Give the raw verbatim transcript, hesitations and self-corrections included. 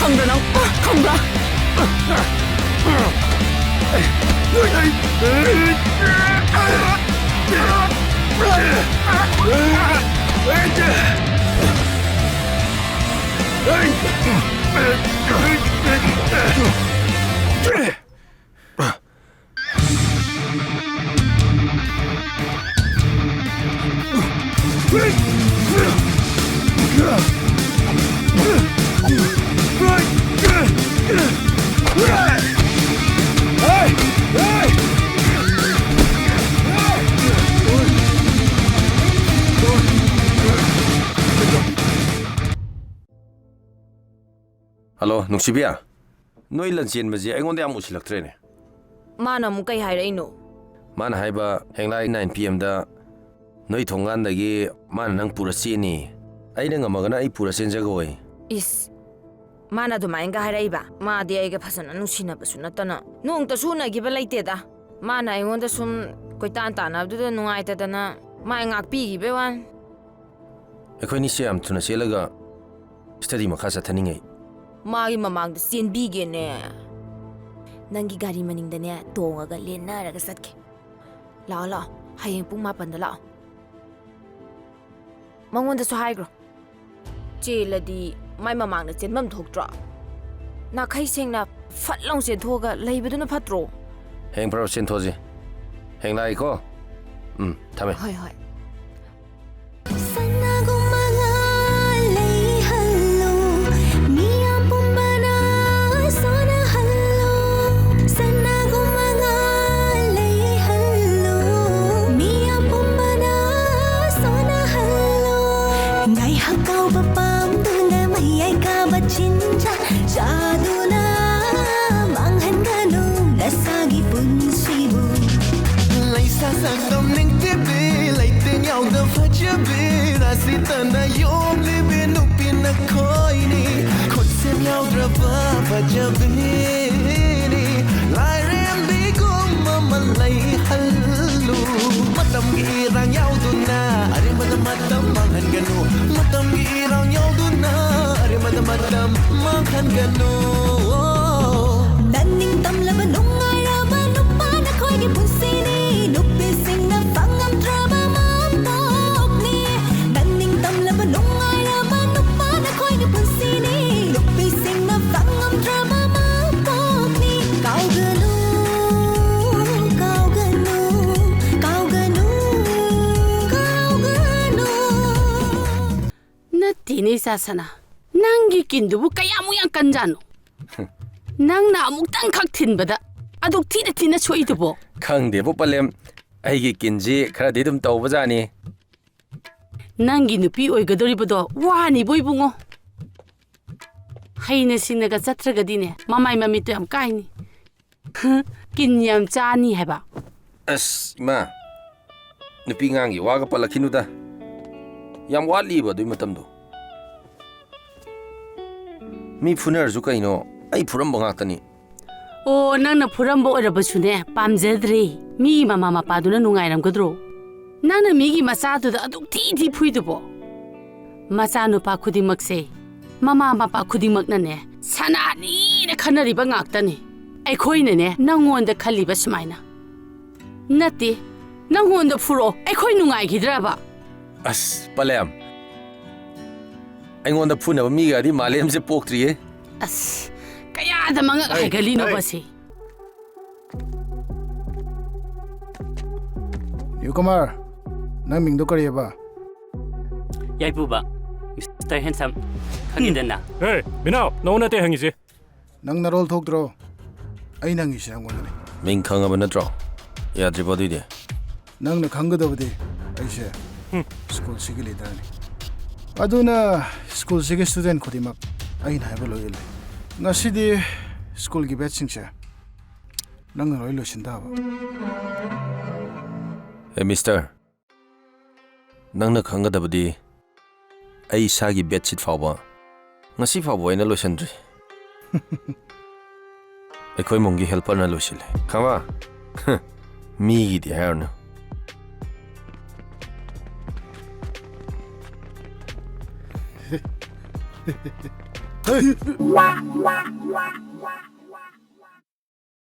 ꯈꯪꯕ꯭ꯔꯥ ꯅꯪ? ꯈꯪꯕ꯭ꯔꯥ? ꯍꯜꯂꯣ, ꯅꯨꯡꯁꯤꯕꯤ꯫ ꯅꯣꯏ ꯂꯟꯆꯦꯟꯕꯁꯦ ꯑꯩꯉꯣꯟꯗ ꯌꯥꯝ ꯎꯁꯤꯜꯂꯛꯇ꯭ꯔꯦꯅꯦ꯫ ꯃꯥꯅ ꯑꯃꯨꯛ ꯀꯩ ꯍꯥꯏꯔꯛꯏꯅꯣ? ꯃꯥꯅ ꯍꯥꯏꯕ, ꯍꯌꯦꯡꯂꯥꯏ nine P M ꯗ ꯅꯣꯏ ꯊꯣꯡꯒꯥꯟꯗꯒꯤ ꯃꯥꯅ ꯅꯪ ꯄꯨꯔ ꯆꯦꯟꯅꯤ꯫ ꯑꯩꯅ ꯉꯝꯃꯒꯅ ꯑꯩ ꯄꯨꯔ ꯆꯦꯟꯖꯒꯣꯏ꯫ ꯏꯁ, ꯃꯥꯅ ꯑꯗꯨꯃꯥꯏꯅꯒ ꯍꯥꯏꯔꯛꯏꯕ? ꯃꯥꯗꯤ ꯑꯩꯒ ꯐꯖꯅ ꯅꯨꯡꯁꯤꯅꯕꯁꯨ ꯅꯠꯇꯅ꯫ ꯅꯣꯡꯇꯁꯨ ꯎꯅꯈꯤꯕ ꯂꯩꯇꯦꯗ꯫ ꯃꯥꯅ ꯑꯩꯉꯣꯟꯗ ꯁꯨꯝ ꯀꯣꯏꯇꯥꯟ ꯇꯥꯟꯅꯕꯗꯨꯗ ꯅꯨꯡꯉꯥꯏꯇꯗꯅ ꯃꯥꯏ ꯉꯥꯛꯄꯤꯈꯤꯕꯩ ꯋꯥꯅꯤ꯫ ꯑꯩꯈꯣꯏꯅꯤꯁꯦ ꯌꯥꯝ ꯊꯨꯅ ꯆꯦꯜꯂꯒ study ꯃꯈꯥ ꯆꯠꯊꯅꯤꯡꯉꯩ꯫ ꯃꯥꯒꯤ ꯃꯃꯥꯡꯗ ꯆꯦꯟꯕꯤꯒꯦꯅꯦ꯫ ꯅꯪꯒꯤ ꯒꯥꯔꯤ ꯃꯅꯤꯡꯗꯅꯦ ꯇꯣꯡꯉꯒ ꯂꯦꯟꯅꯔꯒ ꯆꯠꯀꯦ꯫ ꯂꯥꯛꯑꯣ, ꯂꯥꯛꯑꯣ꯫ ꯍꯌꯦꯡ ꯄꯨꯡ ꯃꯥꯄꯟꯗ ꯂꯥꯛꯑꯣ꯫ ꯃꯉꯣꯟꯗꯁꯨ ꯍꯥꯏꯈ꯭ꯔꯣ꯫ ꯆꯦꯜꯂꯗꯤ ꯃꯥꯏ ꯃꯃꯥꯡꯗ ꯆꯦꯟꯐꯝ ꯊꯣꯛꯇ꯭ꯔꯣ? ꯅꯥꯈꯩ ꯁꯦꯡꯅ ꯐꯠ ꯂꯥꯎ ꯆꯦꯟꯊꯣꯛꯑꯒ ꯂꯩꯕꯗꯨꯅ ꯐꯠꯇ꯭ꯔꯣ? ꯍꯌꯦꯡ ꯐꯔꯕ ꯆꯦꯟꯊꯣꯛꯑꯁꯤ꯫ ꯍꯌꯦꯡ ꯂꯥꯛꯏꯀꯣ꯫ ꯎꯝ, ꯊꯝꯃꯦ꯫ ꯍꯣꯏ, ꯍꯣꯏ꯫ ꯁꯅꯥꯒꯨꯝ ꯃꯉꯥꯜ ꯂꯩꯍꯜꯂꯨ, ꯃꯤꯌꯥꯝ ꯄꯨꯝꯕꯅ ꯁꯣꯟꯅꯍꯜꯂꯨ꯫ ꯁꯅꯥꯒꯨꯝ ꯃꯉꯥꯜ ꯂꯩꯍꯜꯂꯨ, ꯃꯤꯌꯥꯝ ꯄꯨꯝꯕꯅ ꯁꯣꯟꯅꯍꯜꯂꯨ꯫ ꯉꯥꯏꯍꯥꯛ ꯀꯥꯎꯕ ꯄꯥꯝꯗꯨꯅ ꯃꯌꯥꯏ ꯀꯥꯕ ꯆꯤꯟꯖꯥꯛ ꯆꯥꯗꯨꯅ ꯃꯥꯡꯍꯟꯒꯅꯨ ꯅꯁꯥꯒꯤ ꯄꯨꯟꯁꯤꯕꯨ꯫ ꯂꯩꯁꯥ ꯁꯪꯒꯝ ꯅꯤꯡꯇꯤꯕꯤ, ꯂꯩꯇꯦꯡ ꯌꯥꯎꯗ ꯐꯖꯕꯤ, ꯔꯥꯁꯤ ꯇꯅ ꯌꯣꯝꯂꯤꯕꯤ ꯅꯨꯄꯤ ꯅꯈꯣꯏꯅꯤ꯫ ꯈꯨꯠꯁꯦꯝ ꯌꯥꯎꯗ꯭ꯔꯕ ꯐꯖꯕꯤꯅꯤ, ꯂꯥꯏꯔꯦꯝꯕꯤꯒꯨꯝ ꯑꯃ ꯂꯩꯍꯜꯂꯨ꯫ ꯃꯇꯝꯒꯤ ꯏꯔꯥꯡ ꯌꯥꯎꯗꯨꯅ ꯑꯔꯦꯝꯕꯗ ꯃꯇꯝ ꯃꯥꯡꯍꯟꯒꯅꯨ꯫ ꯃꯇꯝꯒꯤ ꯏꯔꯥꯡ ꯌꯥꯎꯗꯨꯅ ꯑꯔꯦꯝꯕꯗ ꯃꯇꯝ ꯈꯟꯒꯅꯨ꯫ ꯅꯪ ꯅꯤꯡꯇꯝꯂꯕ ꯅꯨꯡꯉꯥꯏꯔꯕ ꯅꯨꯄꯥ ꯅꯈꯣꯏꯒꯤ ꯄꯨꯟꯁꯤꯅꯤ꯫ ꯅꯨꯄꯤꯁꯤꯡꯅ ꯐꯪꯉꯝꯗ꯭ꯔꯕ ꯃꯄꯣꯛꯅꯤ꯫ ꯅꯪ ꯅꯤꯡꯇꯝꯂꯕ ꯅꯨꯡꯉꯥꯏꯔꯕ ꯅꯨꯄꯥ ꯅꯈꯣꯏꯒꯤ ꯄꯨꯟꯁꯤꯅꯤ꯫ ꯅꯨꯄꯤꯁꯤꯡꯅ ꯐꯪꯉꯝꯗ꯭ꯔꯕ ꯃꯄꯣꯛꯅꯤ꯫ ꯀꯥꯎꯒꯅꯨ, ꯀꯥꯎꯒꯅꯨ, ꯀꯥꯎꯒꯅꯨ, ꯀꯥꯎꯒꯅꯨ꯫ ꯅꯠꯇꯦꯅꯦ, ꯏꯆꯥ ꯁꯅꯥ, ꯅꯪꯒꯤ ꯀꯤꯟꯗꯨꯕꯨ ꯀꯌꯥꯃꯨꯛ ꯌꯥꯝ ꯀꯟꯖꯥꯠꯅꯣ? ꯅꯪꯅ ꯑꯃꯨꯛꯇꯪꯈꯛ ꯊꯤꯟꯕꯗ ꯑꯗꯨꯛ ꯊꯤꯅ ꯊꯤꯅ ꯁꯣꯛꯏꯗꯨꯕꯣ? ꯈꯪꯗꯦꯕꯨ ꯄꯂꯦꯝ, ꯑꯩꯒꯤ ꯀꯤꯟꯁꯤ ꯈꯔꯗꯤ ꯑꯗꯨꯝ ꯇꯧꯕꯖꯥꯠꯅꯤ꯫ ꯅꯪꯒꯤ ꯅꯨꯄꯤ ꯑꯣꯏꯒꯗꯧꯔꯤꯕꯗꯣ ꯋꯥꯅꯤꯕꯣ ꯏꯕꯨꯡꯉꯣ꯫ ꯍꯩꯅ ꯁꯤꯡꯅꯒ ꯆꯠꯇ꯭ꯔꯒꯗꯤꯅꯦ, ꯃꯃꯥꯏ ꯃꯃꯤꯠꯇꯣ ꯌꯥꯝ ꯀꯥꯏꯅꯤ꯫ ꯀꯤꯟ ꯌꯥꯝ ꯆꯥꯅꯤ ꯍꯥꯏꯕ꯫ ꯑꯁ, ꯏꯃꯥ, ꯅꯨꯄꯤ ꯑꯉꯥꯡꯒꯤ ꯋꯥꯒ ꯄꯜꯂꯛꯈꯤꯅꯨꯗ꯫ ꯌꯥꯝ ꯋꯥꯠꯂꯤꯕ ꯑꯗꯨꯏ ꯃꯇꯝꯗꯣ꯫ ꯃꯤ ꯐꯨꯅꯔꯁꯨ ꯀꯩꯅꯣ, ꯑꯩ ꯐꯨꯔꯝꯕ ꯉꯥꯛꯇꯅꯤ꯫ ꯑꯣ, ꯅꯪꯅ ꯐꯨꯔꯝꯕ ꯑꯣꯏꯔꯕꯁꯨꯅꯦ, ꯄꯥꯝꯖꯗ꯭ꯔꯦ꯫ ꯃꯤ ꯃꯃꯥ ꯃꯄꯥꯗꯨꯅ ꯅꯨꯡꯉꯥꯏꯔꯝꯒꯗ꯭ꯔꯣ? ꯅꯪꯅ ꯃꯤꯒꯤ ꯃꯆꯥꯗꯨꯗ ꯑꯗꯨꯛ ꯊꯤ ꯊꯤ ꯐꯨꯏꯗꯨꯕꯣ? ꯃꯆꯥꯅꯨꯄꯥ ꯈꯨꯗꯤꯡꯃꯛꯁꯦ, ꯃꯃꯥ ꯃꯄꯥ ꯈꯨꯗꯤꯡꯃꯛꯅꯅꯦ, ꯁꯅꯥꯅꯤꯅ ꯈꯟꯅꯔꯤꯕ ꯉꯥꯛꯇꯅꯤ꯫ ꯑꯩꯈꯣꯏꯅꯅꯦ, ꯅꯪꯉꯣꯟꯗ ꯈꯜꯂꯤꯕ ꯁꯨꯃꯥꯏꯅ꯫ ꯅꯠꯇꯦ, ꯅꯪꯉꯣꯟꯗ ꯐꯨꯔꯛꯑꯣ, ꯑꯩꯈꯣꯏ ꯅꯨꯡꯉꯥꯏꯈꯤꯗ꯭ꯔꯕ? ꯑꯁ, ꯄꯂꯦꯝ, ꯑꯩꯉꯣꯟꯗ ꯐꯨꯅꯕ ꯃꯤꯒꯗꯤ ꯃꯥꯂꯦꯝꯁꯦ ꯄꯣꯛꯇ꯭ꯔꯤꯌꯦ꯫ ꯑꯁ, ꯀꯌꯥꯗ ꯃꯉꯛ ꯍꯩ, ꯍꯥꯏꯒꯠꯂꯤꯅꯣꯕ ꯍꯩ꯫ ꯁꯤ? ꯌꯨꯀꯨꯃꯥꯔ, ꯅꯪ ꯃꯤꯡꯗꯣ ꯀꯔꯤꯑꯕ? ꯌꯥꯏꯄꯨꯕ, ꯃꯤꯁꯇꯔ ꯍꯦꯟꯁꯝ, ꯈꯪꯉꯤꯗꯅ? ꯑꯦ, ꯕꯤꯅꯥꯎ, ꯅꯉꯣꯟꯗ ꯑꯇꯩ ꯍꯪꯉꯤꯁꯦ꯫ ꯅꯪ ꯅꯔꯣꯜ ꯊꯣꯛꯇ꯭ꯔꯣ? ꯑꯩꯅ ꯍꯪꯉꯤꯁꯦ ꯅꯪꯉꯣꯟꯗꯅꯤ꯫ ꯃꯤꯡ ꯈꯪꯉꯕ ꯅꯠꯇ꯭ꯔꯣ? ꯌꯥꯗ꯭ꯔꯤꯕꯣ ꯑꯗꯨꯏꯗꯤ? ꯅꯪꯅ ꯈꯪꯒꯗꯕꯗꯤ ꯑꯩꯁꯦ ꯍꯨꯝ꯫ ꯁ꯭ꯀꯨꯜꯁꯤꯒꯤ ꯂꯤꯗꯔꯅꯤ꯫ ꯑꯗꯨꯅ ꯁ꯭ꯀꯨꯜꯁꯤꯒꯤ ꯁ꯭ꯇꯨꯗꯦꯟ ꯈꯨꯗꯤꯡꯃꯛ ꯑꯩꯅ ꯍꯥꯏꯕ ꯂꯣꯏ ꯏꯜꯂꯤ꯫ ꯉꯁꯤꯗꯤ ꯁ꯭ꯀꯨꯜꯒꯤ ꯕꯦꯠꯁꯤꯡꯁꯦ ꯅꯪꯅ ꯂꯣꯏ ꯂꯣꯏꯁꯤꯟ ꯇꯥꯕ꯫ ꯑꯦ, ꯃꯤꯁꯇꯔ, ꯅꯪꯅ ꯈꯪꯒꯗꯕꯗꯤ ꯑꯩ ꯏꯁꯥꯒꯤ ꯕꯦꯠꯁꯤꯠ ꯐꯥꯎꯕ ꯉꯁꯤ ꯐꯥꯎꯕ ꯑꯩꯅ ꯂꯣꯏꯁꯤꯟꯗ꯭ꯔꯤ꯫ ꯑꯩꯈꯣꯏ ꯏꯃꯨꯡꯒꯤ ꯍꯦꯜꯄꯔꯅ ꯂꯣꯏꯁꯤꯜꯂꯦ꯫ ꯈꯪꯉꯕ? ꯃꯤꯒꯤꯗꯤ ꯍꯥꯏꯔꯨꯅꯨ꯫